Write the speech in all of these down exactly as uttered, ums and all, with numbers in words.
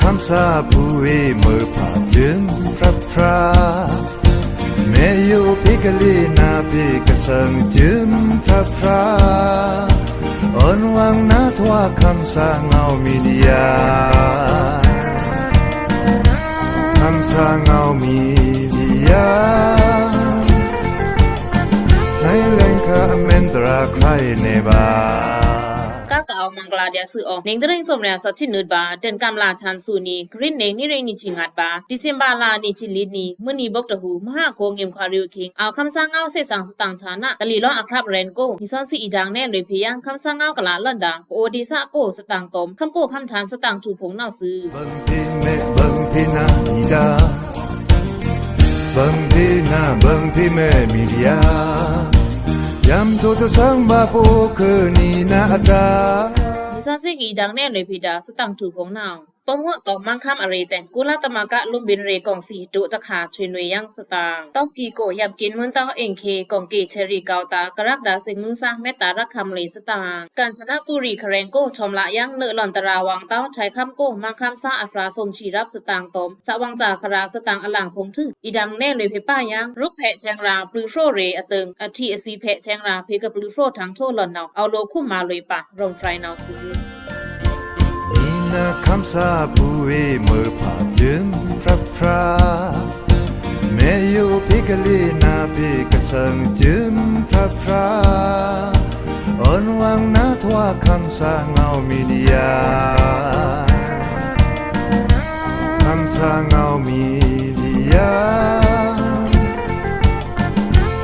ခမ်းသားဗွေႏ မွေးဖါႏ ကျိုးဖြတ်ဖြတ်၊ မဲရိုးဖေႏကလေး နဖဲႏကသံႏ ကျိုးဖြတ်ဖြတ်၊ အွဉ်ဝင်နထွား ခမ်းသားငေါဝ်းမီဒီယာ၊ ခမ်းသားငေါဝ်းမီဒီယာ၊ နလဲင်ခါ အမ့ၢ်တြး ခါအံၤန့ၣ်ဗါ။ ကကအိုင်မင်္ဂလာဒျာႏသွူအော နံၤတရင်း စုံရံႏသွူချစ်နုတ်ဗာႏ တန်ကမ်လ ချန်သွူနံၤ ခရစ်နံၣ် နံၣ်ရင်းနံၣ်ဆံငါးဗာႏ ဒစ်စင်ဘာလ နံၣ်ဆံလီနံၣ် မွှေနံၣ်ဘွတ်တဟူး မဟာကိုငိမ်ခွါရုပ်ရှင် အောက် ခမ်းသားငေါဝ်းသ့ႏသင်ႏ စတံင်ထွါန တလီလောင်း အခရပ် ရဲဉ်ကို နီသွဉ်းသီးအီးဒင်နဲလွေဖျာ ခမ်းသားငေါဝ်းကလာ်လွဉ်ဒါႏ ပအိုဝ်ဒံသကို စတံင်တွမ် ခမ်းကိုခမ်းထန် စတံင်ထူႏဖုံႏနဝ်းသွူ။ ဘင်ဖဲမဲ ဘင်ဖဲနၤ မီဒီယာ၊ ဘင်ဖဲနၤ ဘင်ဖဲမဲ မီဒီယာ၊ ယံထူတသင်ဗာႏ ပအိုဝ်ခွိုနံၤနၤအဒါႏ နီသွဉ်းသီးအီးဒင်နဲလွေဖျာဒါႏ စတံင်ထူႏဖုံႏနဝ်း ပဝွံတောင်မန်းခမ်းအရေတဲင် ကုလသမဂ္ဂ လုမ်းဗဉ်ႏရေꩻကောင်စီ ဒိုတခါ ဆွေးနွေးယင်းစတံင် တောင်ႏကီကို ယံကိဉ်ႏမွဉ်တောက် အင်ခေႏကောင်ကေႏဆယ်ရီႏကောက်တာႏ ကရပ်ဒါႏသင်ႏမွဉ်သား မက်တာႏရပ်ခမ်းလွေစတံင် ကန်ချနဘူရီႏခရဲင်ကို ထွမ်လယင်း နွေလွဉ်တြးဝွင်တောက် ထွဲခမ်းကို မန်းခမ်းသားအဖြာ သုမ်းဆီရပ်စတံင်တွမ် သဝင်စာခရာႏ စတံင်အလင်ဖုံႏထွူ အီးဒင်နဲလွေဖျာပါယင်း ရုပ်ဖဲ့ချဲင်ရာႏ ပျုၤဖြိုးရေႏအတိုင် အထီအသွီဖဲ့ချဲင်ရာႏ ဖေႏကပျုၤဖြိုးထင်ထိုံလွဉ်နဝ် အဝ်လိုခုမ်မါလွေပါ ရောမ်ဖြိုင်နဝ်းသွူ။ နီနခမ်းသားဗွေႏ မွေးဖါႏ ကျိုးဖြတ်ဖြတ်၊ မဲရိုးဖေႏကလေး နဖဲႏကသံႏ ကျိုးဖြတ်ဖြတ်၊ အွဉ်ဝင်နထွား ခမ်းသားငေါဝ်းမီဒီယာ၊ ခမ်းသားငေါဝ်းမီဒီယာ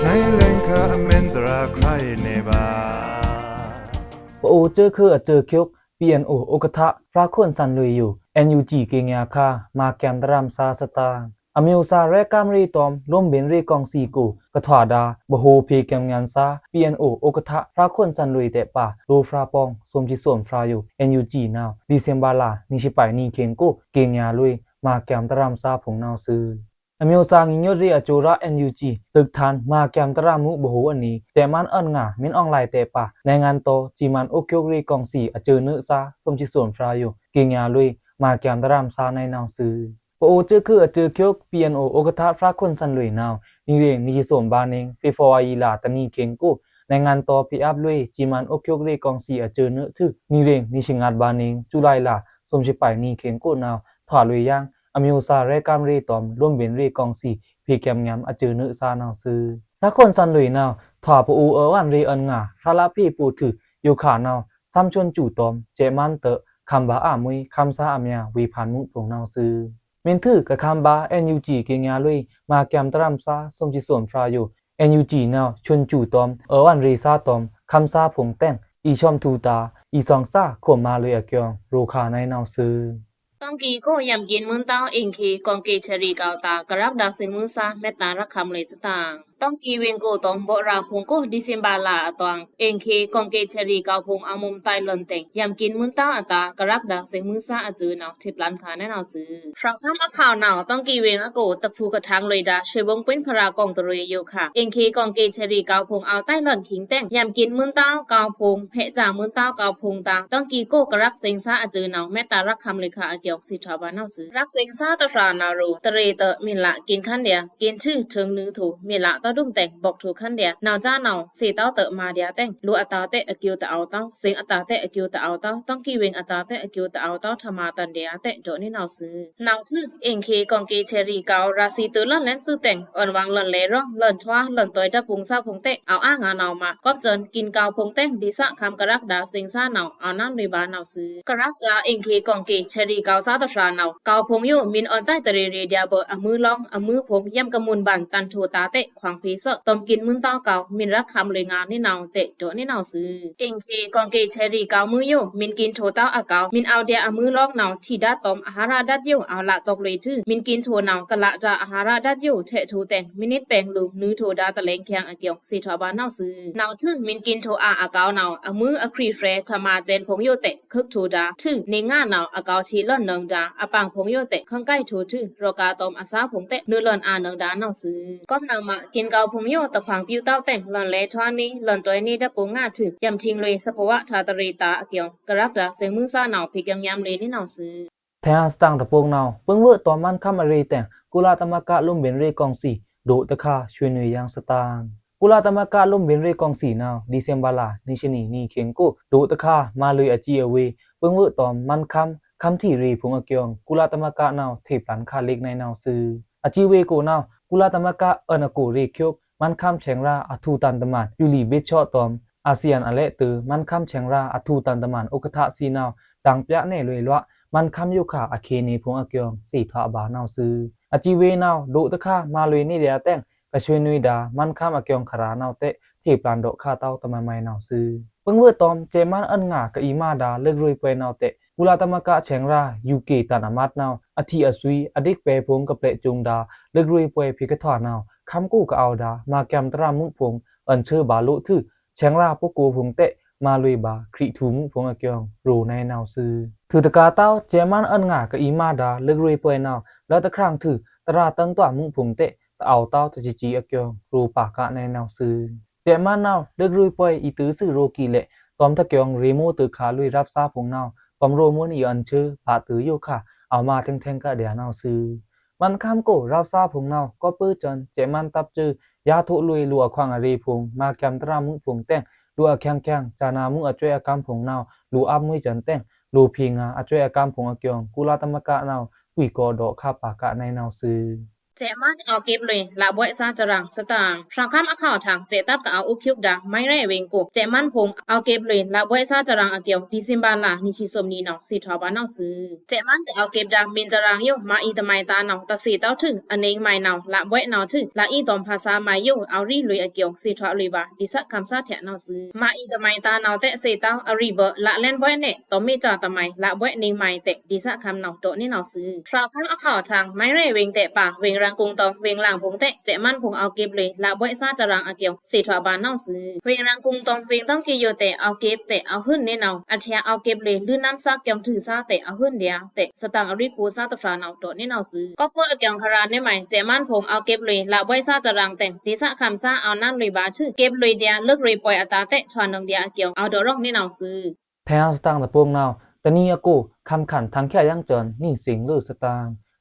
၊ နလဲင်ခါ အမ့ၢ်တြး ခါအံၤန့ၣ်ဗာႏ။ ပအိုဝ်စဲခိုအစဲခွိုက် ပီအန်အိုဥက္ကဋ္ဌ ဖြာခွန်စံလွေယို အန်ယူဂျီကေငျာခါ မၤကႅမ်တရမ်သားစတံင် အမျိုးသားရဲကားမရေတွမ် လုမ်းဗဉ်ႏရေကောင်စီကို ကထွာဒါႏ ဗဟိုဖေႏကႅမ်ငၢမ်သား ပီအန်အိုဥက္ကဋ္ဌ ဖြာခွန်စံလွေတဲပါ လိုဖြာပေါင် သုမ်းဆီသုမ်းဖြာယို အန်ယူဂျီနဝ် ဒစ်စင်ဘာလ နံၣ်ဆံပါနံၣ်ခင်းကို ကေငျာလွေ မၤကႅမ်တရမ်သားဖုံႏနဝ်းသွူ။ အမျိုးသားညီညွတ်ရေးအစိုးရ အန်ယူဂျီ သုတ်ထန် မၤကႅမ်တရမ်မှုဗဟိုအနံၤ စဲ့မန်းအွဉ်ငါ မင်းအောင်လှိုင်တဲပါ နဲင်ငံတောင် စီမံအုပ်ချုပ်ရေးကောင်စီ အစဲနွေသား သုမ်းဆီသုမ်းဖြာယို ကေငျာလွေ မၤကႅမ်တရမ်သားနဝ်းသွူ။ ပအိုဝ်စဲခိုအစဲခွိုက် ပီအန်အိုဥက္ကဋ္ဌ ဖြာခွန်စံလွေနဝ် နံၣ်ရင်းနံၣ်ဆံသုမ်းဗာႏနံၣ် ဖေဖော်ဝါရီလ တနံၣ်ခင်းကို နဲင်ငံတောင် ဖိအားဖြိုး စီမံအုပ်ချုပ်ရေးကောင်စီ အစဲနွေထွူ နံၣ်ရင်းနံၣ်ဆံငါးဗာႏနံၣ် ဇူလိုင်လ သုမ်းဆီပါနံၣ်ခင်းကိုနဝ် ထွာလွေယင်း အမျိုးသားရဲကားမရေတွမ် လုမ်းဗဉ်ႏရေကောင်စီ ဖေႏကႅမ်ငၢမ်အစဲနွေသားနဝ်းသွူ။ ဖြာခွန်စံလွေနဝ် ထွာပအိုဝ်အွဉ်ရေအွဉ်ငါ ဖြာလပ်ဖေႏပိုထု ယိုခါနဝ် သမ်စွန်စူတွမ် စဲ့မန်းတ့ ခမ်းဗာႏအမွေ ခမ်းသားအမြာ ဝေဖန်မှုဖုံႏနဝ်းသွူ။ မ့ၢ်ထွူ ကခမ်းဗာႏ အန်ယူဂျီ ကေငျာလွေ မၤကႅမ်တရမ်သား သုမ်းဆီသုမ်းဖြာယို အန်ယူဂျီနဝ် စွန်စူတွမ် အွဉ်ရေသားတွမ် ခမ်းသားဖုံႏတဲင် အီစွမ်ထူတာ အီစွမ်သား ခုမ်မါလွေအကျိုး ရိုခါနဲနဝ်းသွူ။ တောင်ႏကီကို ယံကိဉ်ႏမွဉ်တောက် အင်ခေႏကောင်ကေႏဆယ်ရီႏကောက်တာႏ ကရပ်ဒါႏသင်ႏမွဉ်သား မက်တာႏရပ်ခမ်းလွေစတံင် တောင်ႏကီဝေင်ကိုတွမ် ဗော့ရာႏဖုံႏကို ဒစ်စင်ဘာလအတွင် အင်ခေႏကောင်ကေႏဆယ်ရီႏကောက်ဖုံႏ အမုမ်တိုက်လွဉ်တဲင် ယံကိဉ်ႏမွဉ်တောက်အတာႏ ကရပ်ဒါႏသင်ႏမွဉ်သားအစဲနဝ် ထေပ်လန်ခါနဲနဝ်းသွူ။ ဖြာခမ်းအခဝ်နဝ် တောင်ႏကီဝေင်အကို တဖုကထင်လွေဒါႏ ဆွေဘုံကွင်းဖြာကောင်တရွေယိုခါ အင်ခေႏကောင်ကေႏဆယ်ရီႏကောက်ဖုံႏ အောက်တိုက်လွဉ်ခင်းတဲင် ယံကိဉ်ႏမွဉ်တောက် ကောက်ဖုံႏ ဖဲ့စၢမ်ွဉ်တောက် ကောက်ဖုံႏတာႏ တောင်ႏကီကို ကရပ်သင်ႏသားအစဲနဝ် မက်တာႏရပ်ခမ်းလွေခါအကျိုး သေထွာဗာႏနဝ်းသွူ။ ရပ်သင်ႏသားတဖြာနဝ် တရွေတ့ မ့ၢ်လကိဉ်ႏခန်းလျာ ကိဉ်ႏထွူ ထွူနွိုင်ထွူ မ့ၢ်လတဒုံတဲင် ဗော့ထွူခန်းလျာ နဝ်စနဝ် သေတောက်တ့ မၤဒျာတဲင် လိုအတားတဲ အကျိုးတအောက်တောက် သင်အတားတဲ အကျိုးတအောက်တောက် တောင်ႏကီဝေင်အတားတဲ အကျိုးတအောက်တောက် ထမတန်ဒျာတဲ ဒိုနဲနဝ်းသွူ။ နဝ်ထွူ အင်ခေႏကောင်ကေႏဆယ်ရီႏကောက် ရာသီတုလွဉ်လဲန်သွူတဲင် အွဉ်ဝင်လွဉ်လဲရော လွဉ်ထွာ လွဉ်တွဲ ဓာတ်ပုံ စာဖုံႏတဲ အောက်အာငါနဝ်မး ကော့ပ်စွန် ကိဉ်ကောက်ဖုံႏတဲင် ဒ်သခမ်းကရပ်ဒါႏသင်ႏသားနဝ် အောက်နွမ်းလွေဗာႏနဝ်းသွူ။ ကရပ်ဒါႏ အင်ခေႏကောင်ကေႏဆယ်ရီႏကောက်သားတဖြာနဝ် ကောက်ဖုံႏယို မီးအွဉ်တိုက်တရေရေဒျာဘို အမွိုးလောင်း အမွိုးဖုံႏ ယံကမွဉ်ဗဉ်ႏ တန်ထိုတာတဲ ခွင်ဖေႏသွ တွမ်ကိဉ်ႏမွဉ်တောက်ကောက် မီးရပ်ခမ်းလွေငါနဲနဝ်တဲ ဒိုနဲနဝ်းသွူ။ အင်ခေႏကောင်ကေႏဆယ်ရီႏကောက်မွိုးယို မီးကိဉ်ႏထိုတောက်အကောက် မီးအောက်ဒျာအမွိုးလောင်းနဝ် ထီဒါတွမ် အာဟာရဓာတ်ယို အောက်လးတွက်လွေထွူ မီးကိဉ်ႏထိုနဝ် ကလးဒါအာဟာရဓာတ်ယို ထဲ့ထိုတဲင် မီးနစ်ပဲင်လူ နွိုင်ထိုဒါတလဲင်ချင်အကျိုး သေထွာဗာႏနဝ်းသွူ။ နဝ်ထွူ မီးကိဉ်ႏထိုအာအကောက်နဝ် အမွိုးအခရီးရဲ ထမစဲန်ဖုံႏယိုတဲ ခုက်ထိုဒါထွူ နင်ငါနဝ် အကောက်ဆီလွဉ်နွိုင်ဒါ အပင်ဖုံႏယိုတဲ ခုင်ကိုက်ထိုထွူ ရောဂါတွမ်အသးဖုံႏတဲ နွိုင်လွဉ်အာနွိုင်ဒါနဝ်းသွူ။ ကွပ်နဝ်မး ကိဉ်ကောက်ဖုံႏယို တခွင်ပျုးတောက်တဲင် လွဉ်လဲထွာနဲ လွဉ်တွဲနဲ ဓာတ်ပုံ ငါထွူ ယံထိင်လွေ သဘာဝဓာတ်တရေတာအကျိုး ကရပ်ဒါႏသင်ႏမွဉ်သားနဝ် ဖေႏကႅမ်ငၢမ်လွေနဲနဝ်းသွူ။ ထင်စတန်တပုန်နဝ်ꩻ ပိုင်ႏဝွော့ꩻတောမ်ႏမန်းခမ်းအရေတဲင် ကုလသမဂ္ဂ လိုမ်းဗဉ်ႏရေꩻကောင်စီႏ ဒိုက်တခါ ဆွေးနွေးယင်းစတန်ꩻ။ ကုလသမဂ္ဂ လိုမ်းဗဉ်ႏရေꩻကောင်စီႏနဝ်ꩻ ဒီစင်ဘာလ နှစ်ရှစ်နံၤ နံၤခင်းကို ဒိုက်တခါ မလွေꩻအစည်းအဝေး ပိုင်ႏဝွော့ꩻတောမ်ႏမန်းခမ်း ခမ်းထီရေꩻဖုံႏအကျိုင်း ကုလသမဂ္ဂနဝ်ꩻ ထေꩻပျန်ႏခါꩻလိတ်ꩻနဝ်ꩻ ဆိုꩻ အစည်းအဝေးကိုနဝ်ꩻ ကုလသမဂ္ဂ အွဉ်အကိုꩻရေꩻကျိုင်း မန်းခမ်းဆဲင်ရာႏ အထူႏတန်ႏတမန်ႏ ယူလီႏဘိတ်ချော့ꩻတောမ်ႏ အာဆီယံႏအလဲ့ꩻ တ့ꩻ မန်းခမ်းဆဲင်ရာႏ အထူႏတန်ႏတမန်ႏ ဥက္ကဋ္ဌသီးနဝ်ꩻ တင်ႏပြနေလွေꩻလွော့ꩻ မန်းခမ်းယိုခါ အခေꩻနေဖုံႏအကျိုင်း သေထွာဗာႏနဝ်ꩻ ဆိုꩻ အစည်းအဝေးနဝ်ꩻ ဒိုက်တခါ မလွေꩻနေꩻဒျာႏတဲင် ကဆွေးနွေးဒါႏ မန်းခမ်းအကျိုင်းခရာႏနဝ်ꩻ ထဲꩻပျန်ႏဒိုက်ခါꩻတဝ်းတမုဲင်နဝ်ꩻ ဆိုꩻ ပိုင်ႏဝွော့ꩻတောမ်ႏ စဲ့ꩻမန်းအွဉ်ငါကအီႏမါဒါႏ လွေꩻရေꩻပွဲနဝ်ꩻ ထဲꩻ ကုလသမဂ္ဂဆဲင်ရာႏ ယူကေတန်ႏအမတ်နဝ်ꩻ အထီအသွီႏ အဒိတ်ပဲပုံႏကပျဲ့ꩻကျုံဒါႏ လွေꩻရေꩻပွဲဖေႏကထွာနဝ်ꩻ ခမ်းကိုꩻကအဝ်ဒါႏ မꩻကျမ်ႏတရမုဖုံႏ အွဉ်ဆှိုးဗာႏလိုꩻထွူ ဆဲင်ရာႏပုကိုꩻဖုံႏတဲ မလွေꩻဗာႏ ခရီးထွူမုဖုံႏအကျိုင်း ရိုꩻနဝ်ꩻ ဆိုꩻ ထွူတကာႏတဝ်း စဲ့ꩻမန်းအွဉ်ငါကအီႏမါဒါႏ လွေꩻရေꩻပွဲနဝ်ꩻ လသခရံာင်ႏထွူ တရာႏတန်ႏတွꩻမုဖုံႏတဲ တအောဝ်တဝ်းတစီꩻစီအကျိုင်း ရိုꩻပါႏကနဲနဝ်ꩻ ဆိုꩻ စဲ့ꩻမန်းနဝ်ꩻ လွေꩻရေꩻပွဲ အီႏတုစုရိုꩻကီႏလဲ့ တွမ်ႏထကျိုင်းရေꩻမူႏတ့ꩻခါလွေꩻရပ်ꩻသားဖုံႏနဝ်ꩻ တွမ်ႏရိုꩻမူႏအီႏအွဉ်ဆှိုး ဗာႏတ့ꩻယိုခါ အဝ်မါတ့င်ထင်ကဒျာႏနဝ်ꩻ ဆိုꩻ မန်းခမ်းကိုꩻရပ်ꩻသားဖုံႏနဝ်ꩻ ကော့ꩻပျိုးစဲ့ꩻမန်းတပ်စု ယါထိုလွေꩻလိုꩻအခွင်ꩻအရေꩻဖုံႏ မꩻကျမ်ႏတရမုဖုံႏတဲင် လိုꩻအချေင်ချေင် စာနာမှုအကြွေးအကောင်းဖုံႏနဝ်ꩻ လိုꩻအပ်ငွေးစဲင်တဲင် လိုꩻဖေငါအကြွေးအကောင်းဖုံႏအကျိုင်း ကုလသမဂ္ဂနဝ်ꩻ တွိုင်ꩻကောဒိုက်ခါပါႏကနဲနဝ်ꩻ ဆိုꩻ စဲ့ꩻမန်းအဝ်ႏကဵပ်းလွေꩻ လꩻဗွဲ့ꩻသားတရံႏ စတံ ဖြောင့်ခမ်းအခေါက်အထံ စဲ့ꩻတပ်ကအဝ်ႏအုပ်ချုပ်ဒါႏ မိုင်းရဲဝင်းကို စဲ့ꩻမန်းဖုံႏ အဝ်ႏကဵပ်းလွေꩻ လꩻဗွဲ့ꩻသားတရံႏအကျိုင်း ဒီစင်ဘာလ နှစ်ရှစ်နံၤ နွေႏ သေထွာဗာႏနဝ်ꩻ ဆိုꩻ စဲ့ꩻမန်းကအဝ်ႏကဵပ်းဒါႏ မင်းတရံႏယို မအီတမိုင်သားနဝ်ꩻ တသေတဝ်းထွူ အနွေႏမိုင်နဝ်ꩻ လꩻဗွဲ့ꩻနဝ်ꩻထွူ လအီတွမ်ႏဖါဆါမိုင်ယို အဝ်ႏရီလွေꩻအကျိုင်း သေထွာလွေꩻဗာႏ ဒေႏသခမ်းသားထျꩻနဝ်ꩻ ဆိုꩻ မအီတမိုင်သားနဝ်ꩻတဲ သေတဝ်း အရီဘွဲ့ လလဲဉ်ဗွဲ့နဲ တွမ်ႏမေ့ꩻသားတမိုင် လဗွဲ့ꩻနွေႏမိုင်တဲ ဒေႏသခမ်းနဝ်ꩻ တွိုင်ꩻနေနဝ်ꩻ ဆိုꩻ ဖြောင့်ခမ်းအခေါက်အထံ မိုင်းရဲဝင်းတဲပါ ဝေင်ႏရန်ကုန်တွမ်ႏ ဝေင်ႏလင်ႏဖုံႏတဲ စဲ့ꩻမန်းဖုံႏအဝ်ႏကဵပ်းလွေꩻ လဗွဲ့သားတရံႏအကျိုင်း သေထွာဗာႏနဝ်ꩻ ဆိုꩻ ဝေင်ႏရန်ကုန်တွမ်ႏ ဝေင်ႏတောင်ႏကေယိုတဲ အဝ်ႏကဵပ်းတဲ အဝ်ႏဟုဉ်းနေနဝ်ꩻ အထျꩻအဝ်ႏကဵပ်းလွေꩻ လွို့ꩻနမ်းသားကျိုင်းထွူသားတဲ အဝ်ႏဟုဉ်းဒျာႏတဲ စတံအရီဖိုသားတဖြာနဝ်ꩻ တွိုင်ꩻနေနဝ်ꩻ ဆိုꩻ ကော့ꩻပျိုးအကျိုင်းခရာႏနွေႏမိုင် စဲ့ꩻမန်းဖုံႏအဝ်ႏကဵပ်းလွေꩻ လဗွဲ့သားတရံႏတဲ ဒေႏသခမ်းသား အဝ်ႏနွေႏလွေꩻဗာႏထွူ ကဵပ်းလွေꩻဒျာႏ လွေꩻရေꩻပွဲအတာႏတဲ ထွာနုင်ဒျာႏအကျိုင်း အဝ်ႏဒိုင်ႏရောင်ꩻနေနဝ်ꩻ ဆိုꩻ ထင်စတန်တပုန်နဝ်ꩻ တနံၤအကို ခမ်းခန့်ထင်ႏခဲယင်းစွဉ် နွံꩻစင်ꩻလွို့ꩻစတံ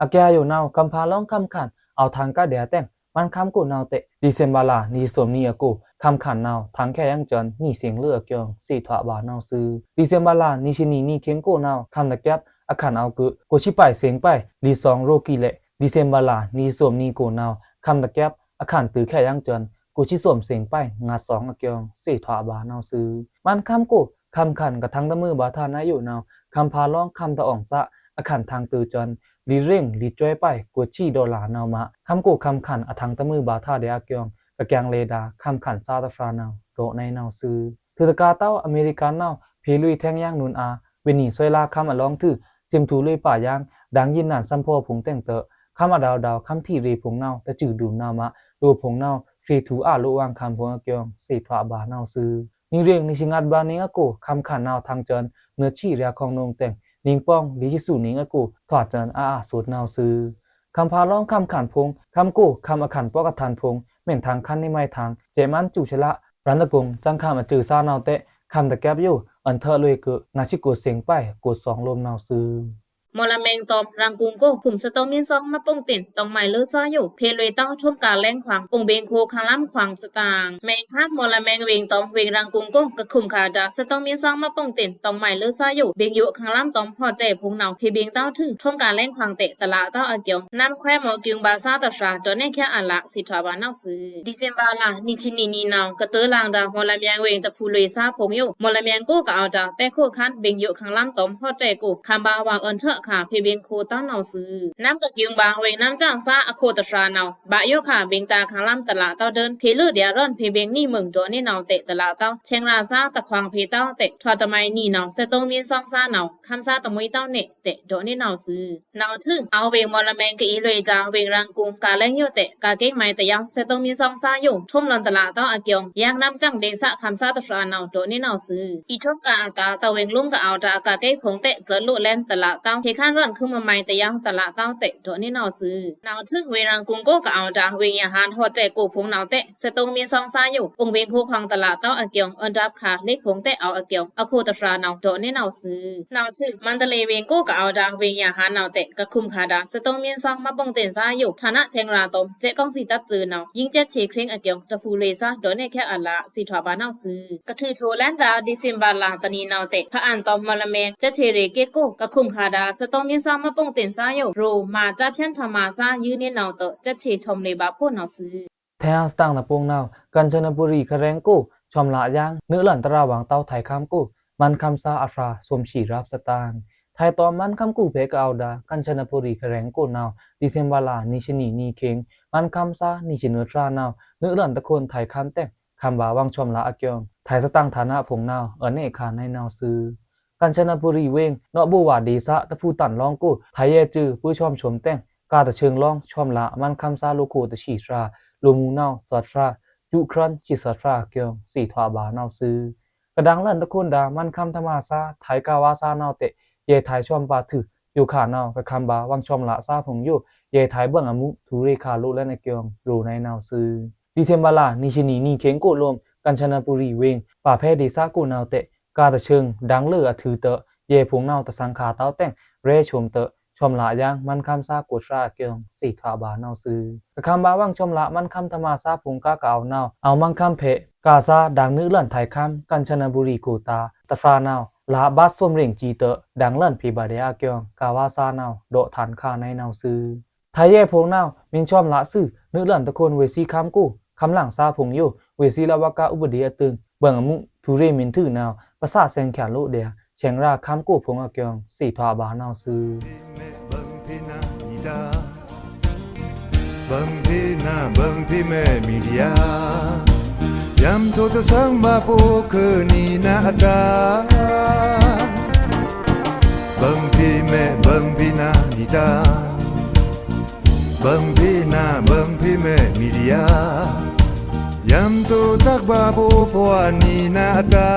အကျယ်ယုန်နဝ်ꩻ ခမ်းဖါလောင်းခမ်းခန့် အဝ်ႏထင်ႏကဒျာႏတဲင် မန်းခမ်းကိုꩻနဝ်ꩻတဲ ဒီစင်ဘာလ နှစ်ရှစ်နံၤအကို ခမ်းခန့်နဝ်ꩻ ထင်ႏခဲယင်းစွဉ် နွံꩻစင်ꩻလွို့ꩻအကျိုင်း သေထွာဗာႏနဝ်ꩻ ဆိုꩻ ဒီစင်ဘာလ နှစ်ရှစ်နံၤ နံၤခင်းကိုနဝ်ꩻ ခမ်းတကပ် အခန့်အဝ်ႏကု ကိုဆံပါယ်စင်ပါယ် လွို့ꩻသွင်ရိုးကီးလဲ့ ဒီစင်ဘာလ နှစ်ရှစ်နံၤကိုနဝ်ꩻ ခမ်းတကပ် အခန့်တွိုက်ခဲယင်းစွဉ် ကိုဆံသွမ်စင်ပါယ် ငါသွင်အကျိုင်း သေထွာဗာႏနဝ်ꩻ ဆိုꩻ မန်းခမ်းကို ခမ်းခန့်ကထင်ႏတမွိုးဗာႏထၣ်နဝ်ꩻယိုနဝ်ꩻ ခမ်းဖါလောင်းခမ်းတအောင်ꩻသား အခန့်ထင်ႏတွိုက်စွဉ် လွို့ꩻရ့င်လွို့ꩻစွဲပါယ် ကိုဆံဒေါ်လာနဝ်ꩻမး ခမ်းကို ခမ်းခန့်အထင်ႏတမွိုးဗာႏထၣ်ဒျာႏအကျိုင်း ကကျင်ႏလဲဒါႏ ခမ်းခန့်သားတဖြာနဝ်ꩻ တွိုင်ꩻနေနဝ်ꩻ ဆိုꩻ ထွူတကာႏတဝ်း အမေရိကန်နဝ်ꩻ ဖေလွေꩻထဲင်ယင်းနုဉ်အာႏ ဝေနဇွဲလါခမ်းအလောင်းထွူ သိမ်ꩻထူလွေꩻပါယင်း ဒင်ႏယဉ်နန်ႏသမ်ႏဖော်ဖုံႏတဲင်တဲ ခမ်းအဒဝ်ဒဝ် ခမ်းထီရေꩻဖုံႏနဝ်ꩻ တစွူဒုမ်နဝ်ꩻမး လိုꩻဖုံႏနဝ်ꩻ ဖြေထူအာလိုဝ်းဝင်ႏခမ်းဖုံႏအကျိုင်း သေထွာဗာႏနဝ်ꩻ ဆိုꩻ နွိုင်ꩻရ့င်နှစ်ရှစ်ငါးဗာႏနွိုင်ꩻအကို ခမ်းခန့်နဝ်ꩻထင်ႏစွဉ် နွိုင်ꩻသီးဒျာႏခေါင်နုင်တဲင် နွိုင်ꩻပွင်းလွို့ꩻယစ်သူနွိုင်ꩻအကို ထွာစွဉ်အါအါသွတ်နဝ်ꩻ ဆိုꩻ ခမ်းဖါလောင်းခမ်းခန့်ဖုံႏ ခမ်းကို ခမ်းအခန့်ပေါက်အထန်ဖုံႏ မ့ၢ်ထင်ႏခမ်းနွေႏမိုင်ထင်ႏ စဲ့ꩻမန်းစူးစလ ရန်တကုံႏ စံႏခမ်းအစွိုꩻသားနဝ်ꩻတဲ ခမ်းတကပ်ယို အွဉ်ထွဲလွေꩻကု ငါးဆံကိုစင်ပါယ် ကိုသွင်လိုမ်နဝ်ꩻ ဆိုꩻ မော်လမြိုင်တွမ်ႏ ရန်ကုန်ကို ခုမ်ႏသတူင်းမြင့်ဆောင်မှတ်ပုံတင် တွင်ꩻမိုင်လွို့ꩻသားယို ဖေလွေꩻတောင်းထွုံးကာႏလဲင်ႏခွင် အိုင်ဗဉ်ႏခိုခန်းလမ်းခွင်စတံ မဲင်ခမ်း မော်လမြိုင်ဝေင်တွမ်ႏ ဝေင်ႏရန်ကုန်ကို ကခုမ်ႏခါဒါႏ သတူင်းမြင့်ဆောင်မှတ်ပုံတင် တွင်ꩻမိုင်လွို့ꩻသားယို ဗဉ်ႏယိုခန်းလမ်းတွမ်ႏ ဟိုတယ်ဖုံႏနဝ်ꩻ ဖေဗဉ်ႏတောင်းထွုံး ထွုံးကာႏလဲင်ႏခွင်တဲ တလꩻအတာႏအကျိုင်း နမ်းခွဲမော်ကျိုင်းဗာႏသားတဖြာ တွိုင်ꩻနေခဲအလꩻ သေထွာဗာႏနဝ်ꩻ ဆိုꩻ ဒီစင်ဘာလ နှစ်ရှစ်နံၤ နွေႏနဝ်ꩻ ကတ᩻လင်ဒါႏ မော်လမြိုင်ဝေင်ႏတဖုလွေꩻသားဖုံႏယို မော်လမြိုင်ကိုကအဝ်ႏဒါႏ တဲခိုခန်း ဗဉ်ႏယိုခန်းလမ်းတွမ်ႏ ဟိုတယ်ကို ခမ်းဗာႏဝွင်ႏအွဉ်ထွဲခါ ဖေဗဉ်ႏခိုတာႏနဝ်ꩻ ဆိုꩻ နမ်းကကျိုင်းဗာႏ ဝေင်ႏနမ်းစံႏသား အခိုတဖြာနဝ်ꩻ ဗာႏယိုခါ ဗဉ်ႏတာႏခါလမ်းတလꩻတာႏဒိုင်း ဖေလွေꩻဒျာႏရွိုင် ဖေဗဉ်ႏနွိုင်မိုင် တွိုင်ꩻနေနဝ်ꩻတဲ တလꩻတာႏ ဆဲင်ရာႏသားတခွင်ဖေတာႏတဲ ထွာတမိုင်နွိုင်နဝ်ꩻ သတူင်းမြင့်ဆောင်သားနဝ်ꩻ ခမ်းသားတမွိုးတာႏနဲတဲ တွိုင်ꩻနေနဝ်ꩻ ဆိုꩻ နဝ်ꩻထွူ အဝ်ႏဝေင်ႏမော်လမြိုင်ကအီလွေꩻဒါႏ ဝေင်ႏရန်ကုန်ကာႏလဲင်ႏယိုတဲ ကာႏကိန်းမိုင်တယဝ်း သတူင်းမြင့်ဆောင်သားယို ထွုံးလွိုင်တလꩻတာႏအကျိုင်း ယင်းနမ်းစံႏဒေႏသခမ်းသားတဖြာနဝ်ꩻ တွိုင်ꩻနေနဝ်ꩻ ဆိုꩻ အီထွုံးကာႏအတာႏ တဝေင်ႏလုမ်းကအဝ်ႏဒါႏ ကာႏကိန်းဖုံႏတဲ စွိုꩻလွို့ꩻလဲင်ႏတလꩻတာႏ ဖေ ခန်းရွဉ်ခုမမိုင်တယောက် တလတားတဲ ဒေါ်နေနောက်စု။ နောက်ထပ် ဝေရန်ကုန်ကို ကအဝ်ဒါ ဝေရန်ဟန်ဟိုတယ်ကို ဖုံးနောက်တဲ စက်သုံးမြင်းဆောင်စားရုံ အုံဝေးခိုခွန်တလတားအကျောင်း အဒပ်ခါ လက်ဖုံးတဲ အောက်အကျောင်း အခိုတြားနောက် ဒေါ်နေနောက်စု။ နောက်ထပ် မန္တလေးဝေးကို ကအဝ်ဒါ ဝေရန်ဟန်နောက်တဲ ကခုမ်ခါဒါ စက်သုံးမြင်းဆောင်မှတ်ပုံတင်စားရုံ ဌာနချင်းရာတုံး စက်ကောင်စီတပ်စုနောက် ယင်းကျက်ချေခရင်းအကျောင်း တဖူလေစား ဒေါ်နေချက်အလ စံထွာပါနောက်စု။ ကထူထိုလန်ဒါ ဒီစင်ဘာလ တနံၤနောက်တဲ ဖအံတောင် မော်လမြိုင် ကျက်ချေရေကစ်ကို ကခုမ်ခါဒါ စက်သုံးမြင်းဆောင်မှတ်ပုံတင်စားရုံ ရိုမကျက်ဖြန့်ထွာပါစား ယုနီနောက်တဲ ကျက်ချေချွမ်လေပါဖို့နောက်စု။ ထဲအစတန်တပုန်နောက် ကမ်ချနဘူရီခရင်ကို ချွမ်လယံ နွေလန်တရဝံတောက်ထိုင်ခမ်းကို မန်ခမ်းစားအဖြာ ချွမ်ချီရပ်စတန်။ ထိုင်တောမန်ခမ်းကို ဖဲကအဝ်ဒါ ကမ်ချနဘူရီခရင်ကိုနောက် ဒီစင်ဘာလ နံၣ်ရှစ်နံၣ် နံၣ်ခင်း မန်ခမ်းစား နံၣ်ရှစ်နွေဖြာနောက် နွေလန်တခွန်ထိုင်ခမ်းတဲ ခမ်းဗာဝံချွမ်လအကျောင်း ထိုင်စတန်ဌာနဖုံးနောက် အနဲခါ နိုင်နောက်စု။ ကမ်ချနဘူရီဝေး နော်ဘိုဝါဒေသ တဖူတန်လောင်းကို ထိုင်ယဲစု ပှိုချွမ်ချွမ်တဲ ကားတချင်လောင်း ချွမ်လ မန်ခမ်းစားလိုခိုတဆံဖြာ လိုမူနောက်သွတ်ဖြာ ကျူခရန်ချီသွတ်ဖြာအကျောင်း စံထွာပါနောက်စု။ ကဒင်လန်တခွန်ဒါ မန်ခမ်းထမစား ထိုင်ကားဝါစားနောက်တဲ ယဲထိုင်ချွမ်ပါထု ယိုခါနောက် ကခမ်းဗာဝံချွမ်လစားဖုံးယို ယဲထိုင်ဗွံအမူ ထူရေခါလိုလန်အကျောင်း လိုနိုင်နောက်စု။ ဒီစင်ဘာလ နံၣ်ရှစ်နံၣ် နံၣ်ခင်းကိုလိုမ် ကမ်ချနဘူရီဝေး ပါဖဲဒေသကိုနောက်တဲ ကားတချင် ဒင်လၢအထုတဲ ယဲဖုံးနောက်တသင်ခါတောက်တဲ ရဲချွမ်တဲ ချွမ်လယံ မန်ခမ်းစားကိုဖြာအကျောင်း စံထွာပါနောက်စု။ ကခမ်းဗာဝံချွမ်လ မန်ခမ်းထမစားဖုံးကားကအဝ်နောက် အဝ်မန်ခမ်းဖဲ ကားစား ဒင်နွေလန်ထိုင်ခမ်း ကမ်ချနဘူရီကိုတာ တဖြာနောက် လဘတ်ချွမ်ရင်ကျီတဲ ဒင်လန်ဖေးဗာဒဲအကျောင်း ကားဝါစားနောက် ဒေါ်ထန်ခါနိုင်နောက်စု။ ထိုင်ယဲဖုံးနောက် မင်းချွမ်လစု နွေလန်တခွန်ဝေးစံခမ်းကို ခမ်းလင်စားဖုံးယို ဝေးစံလဝကဥပဒေအတိုင် ဗွံအမူ ထူရေမင်းထုနောက် ပစစင်ချန်လိုဒဲ ဆင်ရာခမ်းကိုဖုံးအကျောင်း စံထွာပါနောက်စု။ ဗွံဖေးနာ ဗွံဖေးမဲမီဒီယာ ယမ်ထိုတသင်ဗာပိုခနီနာအတာ ဗွံဖေးမဲ ဗွံဖေးနာနီတာ ဗွံဖေးနာ ဗွံဖေးမဲမီဒီယာ ယမ်ထိုတတ်ဗာပိုပှာနီနာအတာ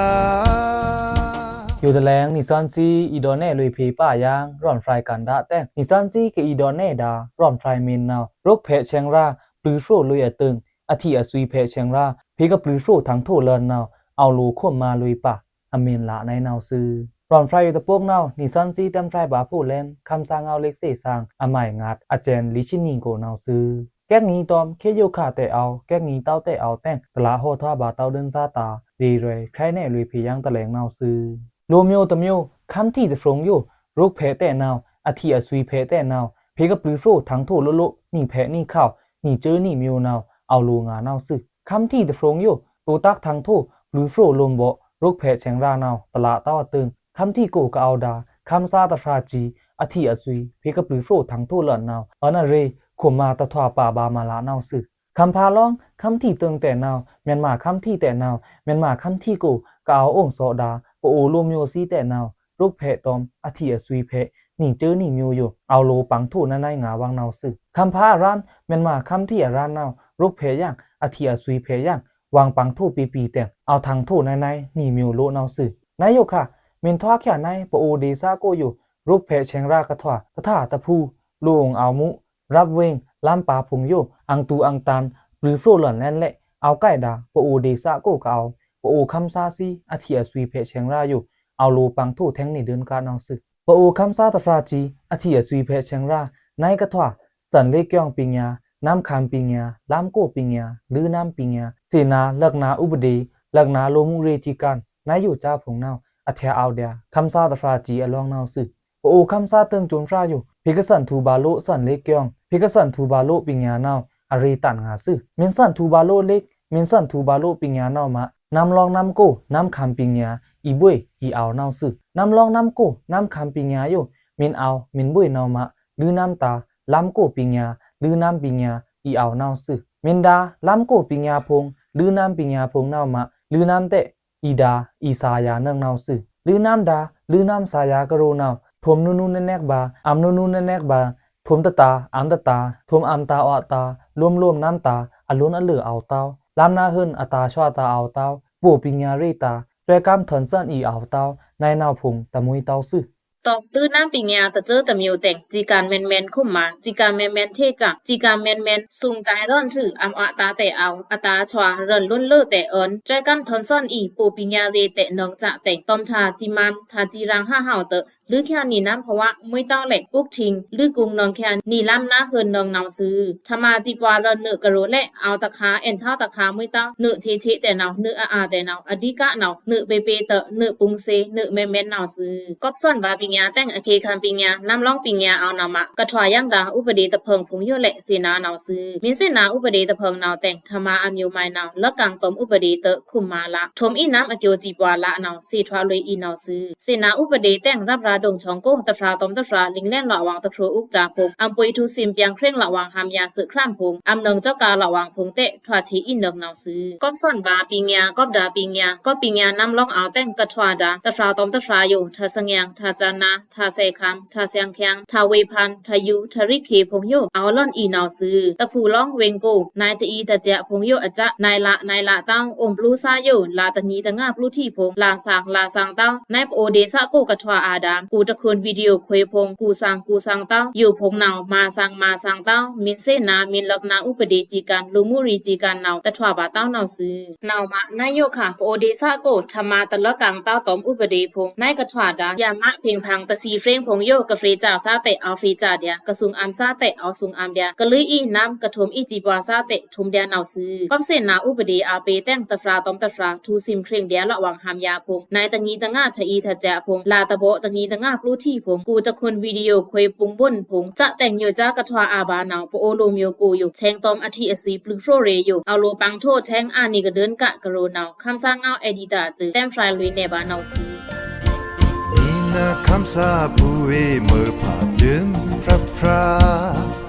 ယိုဒလဲင် နီသွဉ်းသီး အီဒေါ်နဲလွေဖေးပါယံ ရွမ်ဖြိုင်ကန္ဒာတဲ နီသွဉ်းသီးကအီဒေါ်နဲဒါ ရွမ်ဖြိုင်မင်းနောက် ရုပ်ဖဲဆင်ရာ ပျူဖြိုလွေအတိုင် အထီအသွီဖဲဆင်ရာ ဖေကပျူဖြိုထင်ထိုလန်နောက် အဝ်လိုခိုမ်မလွေပါ အမင်းလနိုင်နောက်စု။ ရွမ်ဖြိုင်ယိုတပုန်နောက် နီသွဉ်းသီးတဲမ်ဖြိုင်ဗာဖိုလန် ခမ်းစားငေါလက်သ့သင် အမိုင်ငါး အကျဉ်း လီဆံနံၣ်ကိုနောက်စု။ ကဲကငီးတွမ် ခေယိုခါတဲအဝ် ကဲကငီးတောက်တဲအဝ်တဲ တလဟိုထွာဗာတောက်ဒိုင်စားတာ ရေရွဲ ခရိုင်နဲလွေဖေးယံတလဲင်နောက်စု။ လိုမျိုးတစ်မျိုး ခမ်းထီတဖြုံယို ရုပ်ဖဲတဲနောက် အထီအသွီဖဲတဲနောက် ဖေကပျူဖြိုထင်ထိုလိုလို နီဖဲနီခေါင် နီစဲနီမျိုးနောက် အဝ်လိုငါနောက်စု။ ခမ်းထီတဖြုံယို တိုတတ်ထင်ထို ပျူဖြိုလိုမ်ဗော် ရုပ်ဖဲဆင်ရာနောက် တလတောက်အတိုင် ခမ်းထီကိုကအဝ်ဒါ ခမ်းစားတဖြာကျီ အထီအသွီ ဖေကပျူဖြိုထင်ထိုလန်နောက် အနရေ ခိုမ်မတထွာပါဗာမလနောက်စု။ ခမ်းဖါလောင် ခမ်းထီတိုင်တဲနောက် မြန်မာခမ်းထီတဲနောက် မြန်မာခမ်းထီကိုကအဝ်အိုင်စော်ဒါ ပအိုလိုမျိုးသီးတဲနောက် ရုပ်ဖဲတွမ် အထီအသွီဖဲ နီစဲနီမျိုးယို အဝ်လိုပင်ထိုနနိုင်ငါဝံနောက်စု။ ခမ်းဖါအရန် မြန်မာခမ်းထီအရန်နောက် ရုပ်ဖဲယံ အထီအသွီဖဲယံ ဝံပင်ထိုပီပီတဲ အဝ်ထင်ထိုနနိုင်နီမျိုးလိုနောက်စု။ နယိုခါ မင်းထွားချာနိုင် ပအိုဒေသကိုယို ရုပ်ဖဲဆင်ရာကထွာ တထါတဖူ လိုအိုင်အဝ်မူ ရပ်ဝင်း လမ်းပါဖုံယို အင်တူအင်တန် ပျူဖြိုလန်လန်လဲ အဝ်ကိုက်ဒါ ပအိုဒေသကိုကအဝ် ပအိုခမ်းစားသီး အထီအသွီဖဲဆင်ရာယို အဝ်လိုပင်ထိုထဲင်နီဒိုင်ကါနောက်စု။ ပအိုခမ်းစားတဖြာကျီ အထီအသွီဖဲဆင်ရာ နကထွာ သန်လေကျောင်းပညာ နမ်းခမ်းပညာ လမ်းကိုပညာ လုနမ်းပညာ သေနာ လက်နာဥပဒေ လက်နာလိုမှုရေးကျီးကန်း နယိုကြားဖုံနောက် အထဲအဝ်ဒဲ ခမ်းစားတဖြာကျီအလောင်နောက်စု။ ပအိုခမ်းစားတိုင်ကျုံဖြာယို ဖေကသန်ထူဗာလိုသန်လေကျောင်း ဖေကသန်ထူဗာလိုပညာနောက် အရေတန်ငါစု။ မင်းသန်ထူဗာလိုလေ မင်းသန်ထူဗာလိုပညာနောက်မ နမ်းလောင်နမ်းကို နမ်းခမ်းပညာ အီဘွေအီအဝ်နောက်စု။ နမ်းလောင်နမ်းကို နမ်းခမ်းပညာယို မင်းအဝ် မင်းဘွေနောက်မ လုနမ်းတာ လမ်းကိုပညာ လုနမ်းပညာ အီအဝ်နောက်စု။ မင်းဒါ လမ်းကိုပညာဖုံ လုနမ်းပညာဖုံနောက်မ လုနမ်းတဲ အီဒါ အီသာယာနင်နောက်စု။ လုနမ်းဒါ လုနမ်းသာယာကရိုနောက် ထုမ်နူနူနနက်ဗာ အမ်နူနူနနက်ဗာ ထုမ်တတာ အမ်တတာ ထုမ်အမ်တာအွာတာ လိုမ်လိုမ်နမ်းတာ အလိုန်အလိုအဝ်တဝ် လမ်းနာဟိုန်အတာဆွာတာအဝ်တဝ် ပိုပညာရေတာ တွဲကမ်းထွန်သန်အီအဝ်တဝ် နုဲင်းနောက်ဖုံတမွေတဝ်စု။ တွိုက်ꩻလွိုင်းနမ်းပင်ႏညာႏ တစွိုးတမျိုးတဲင် စည်းကမ်းမ -ဲ -မ ခုမ်ႏမာ စည်းကမ်းမ -ဲ -မ ထေꩻစပ်း စည်းကမ်းမ -ဲ -မ သုင်စဲင်ရွိုန်ꩻထွူ အမွဲတာႏတဲအဝ် အတာႏဆွါ ရွိုန်လွဉ်လွိုင်းတဲအွဉ် စွဲကမ်းထွန်သွဉ်အီ ပို့ပင်ႏညာႏရေꩻတဲနွောင်ꩻစပ်းတဲင် တွမ်ထာႏစည်းမန်း ထာႏစည်းရင်းဟဟဝ်တ လွိုင်းချာနံꩻနမ်းဖဝ မွေးတောင်းလဲ့ ပုကထိန် လွိုင်းကုင်နွောင်ချာ နံꩻလမ်းနားဟွိုန်နွောင်ꩻနဝ်ꩻသွူ။ ထမာႏစည်းပွားရွိုန်နွောင်ꩻကရိုꩻလဲ့ အဝ်တခါ အဲန်ႏထောင်းတခါ မွေးတောင်း နွောင်ꩻထေꩻထေꩻတဲနဝ်ꩻ နွောင်ꩻအါအါတဲနဝ်ꩻ အဓိကနဝ်ꩻ နွောင်ꩻပေပေတ နွောင်ꩻပုင်သေ နွောင်ꩻမ -ဲ -မ နဝ်ꩻသွူ။ ကွပ်စွန်ဗာႏပင်ႏညာႏတဲင် အခေခံပင်ႏညာႏ နမ်းလောင်းပင်ႏညာႏအဝ်နဝ်ꩻမ ကထွာႏယင်းဒါ ဥပဒေတဖုံႏဖုံႏယိုလဲ့ သေနာႏနဝ်ꩻသွူ။ မင်းသေနာႏဥပဒေတဖုံႏနဝ်ꩻတဲင် ထမာႏအမျိုးမွဲင်နဝ်ꩻ လွဲင်ꩻကင်ꩻတွမ်ဥပဒေတ ခုမ်ႏမာလ ထွမ်ႏအီနမ်းအကျိုးစည်းပွားလနဝ်ꩻ သေထွာလွေꩻအီနဝ်ꩻသွူ။ သေနာႏဥပဒေတဲင် ရပ်ꩻရာဒုံႏထွင်ႏကို တဖြာတွမ်တဖြာ လင်လဲန်လွဝ်ꩻဝင်တဖြိုꩻအုကတာႏဖုံႏ အံႏပွေထုသင်ꩻပြိုင်ꩻခြေင်ꩻလွဝ်ꩻဝင်ꩻဟမ်ႏညာႏသွော့ꩻခြမ်းဖုံႏ အံႏနွောင်ꩻစော့ꩻကားလွဝ်ꩻဝင်ꩻဖုံႏတဲ ထွာႏထေꩻအီနွောင်ꩻနဝ်ꩻသွူ။ ကွပ်စွန်ဗာႏပင်ႏညာႏ ကွပ်ဒါႏပင်ႏညာႏ ကွပ်ပင်ႏညာႏနမ်းလောင်းအဝ်တဲင် ကထွာႏဒါ တဖြာတွမ်တဖြာယို ထစငျံ ထစနာ ထစဲခမ်း ထစဲင်ချံင် ထဝေဖန် ထယူ ထရိခေဖုံႏယို အဝ်လွိုင်းအီနဝ်ꩻသွူ။ တဖုလောင်းဝေင်ကို နွောင်ꩻတအီတစဲဖုံႏယိုအစပ်း နွောင်ꩻလ နွောင်ꩻလတောင်း အိုမ်ႏပျူႏသားယို လတနံတငါႏပျူႏထီဖုံႏ လဆင် လဆင်တောင်း နွောင်ꩻပအိုဒေသကိုကထွာႏအာဒါႏ ကူတခွုန်ဗီဒီယိုခွေဖုံႏ ကူဆင် ကူဆင်တောင်း ယိုဖုံႏနဝ်ꩻ မဆင် မဆင်တောင်း မင်းသေနာႏ မင်းလွိုင်းနာႏဥပဒေစည်းကမ်း လူမှုရေးစည်းကမ်းနဝ်ꩻ တထွာႏဗာႏတောင်းနဝ်ꩻသွူ။ နဝ်ꩻမ နွောင်ꩻယိုခါ ပအိုဒေသကို ထမာႏတလွဲင်ꩻကင်ꩻတောင်းတွမ်ဥပဒေဖုံႏ နွောင်ꩻကထွာႏဒါ ယမဖြေင်ႏဖင်ႏ တသီဖြေင်ႏဖုံႏယို ကဖြေႏစာႏသားတဲ အဝ်ဖြေႏစာႏဒျာႏ ကသုင်ႏအမ်းသားတဲ အဝ်သုင်ႏအမ်းဒျာႏ ကလွိုင်းအီနမ်း ကထွမ်ႏအီစည်းပွားသားတဲ ထွမ်ႏဒျာႏနဝ်ꩻသွူ။ ကွပ်သေနာႏဥပဒေအာပေတဲင် တဖြာတွမ်တဖြာ ထုသင်ꩻဖြေင်ႏဒျာႏလွဝ်ꩻဝင်ꩻဟမ်ႏညာႏဖုံႏ နွောင်ꩻတနံတငါႏထအီထစဲဖုံႏ လတဘောတနံတငါႏပျူႏထီဖုံႏ ကူတခွုန်ဗီဒီယိုခွေပုင်ႏပုန်ဖုံႏ စတင်ယိုစါကထွာႏအာဘာႏနဝ်ꩻ ပအိုလိုမျိုးကိုယို ဆဲင်တွမ်အထီအသွီပျူႏဖြိုးရေယို အဝ်လိုပင်ႏထိုးထဲင်အာနံကဒုန်ကကရိုနဝ်ꩻ ခမ်းသားငေါဝ်း editor စွို တဲင်ဖြိုင်လွေꩻနေဗာႏနဝ်ꩻသွူ။ မီနာခမ်းသားဖူဝေး မွေးဖာႏစွမ်ဖြတ်ဖြတ်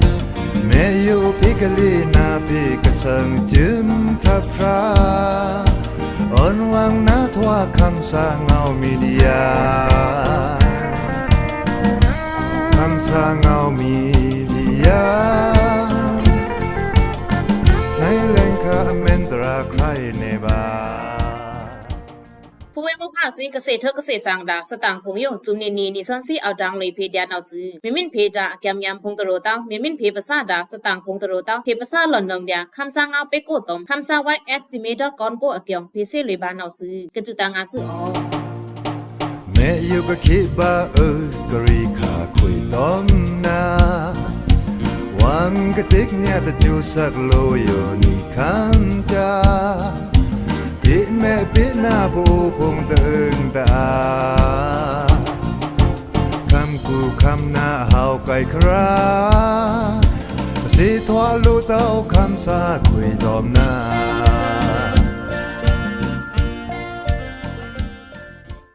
မဲယိုဖေကလေးနာဖေကစံႏစွမ်ဖြတ်ဖြတ် အွန်ဝင်းနာထွာခမ်းသားငေါဝ်းမီဒီယာ ခမ်းသားငေါဝ်းမီဒီယာ နွောင်ꩻလဲင်ခါအမဲန်တရာႏခြောက်နေဗာႏ ဖူဝေးမွဲင်ဖါသွီကသ့ꩻထုကသ့ꩻသင်ဒါႏ စတင်ဖုံႏယို စွမ်နံနံနံသွဉ်သီအဝ်ႏတန်လွေꩻဖေႏဒျာႏနဝ်ꩻသွူ။ မီမီနဖဲဒါႏ ကၠံယံဖုံႏတရိုꩻတောင်း မီမီနဖဲပသားဒါႏ စတင်ဖုံႏတရိုꩻတောင်း ဖဲပသားလွိုင်းနွောင်ႏဒျာႏ ခမ်းသားငေါဝ်းပေကိုတွမ် ခမ်းသားဝိုက် at gmail dot com ကိုအကျုံႏ ဖေႏသွေလွေꩻဗာႏနဝ်ꩻသွူ။ ကစွတငါသွူအော မဲယိုကခေဗာႏအွိုကရေခါခွေတွမ်နာႏ ဝင်းကတိတ်ညါတကျိုးစက်လိုယိုနံခမ်းဒါႏ ပေမဲပေနာဖိုဖုံႏတအုံႏတအာႏ ခမ်းကူခမ်းနာႏဟဝ်းကဲခရာႏ အသေထွာလိုတောင်းခမ်းသားခွေတွမ်နာႏ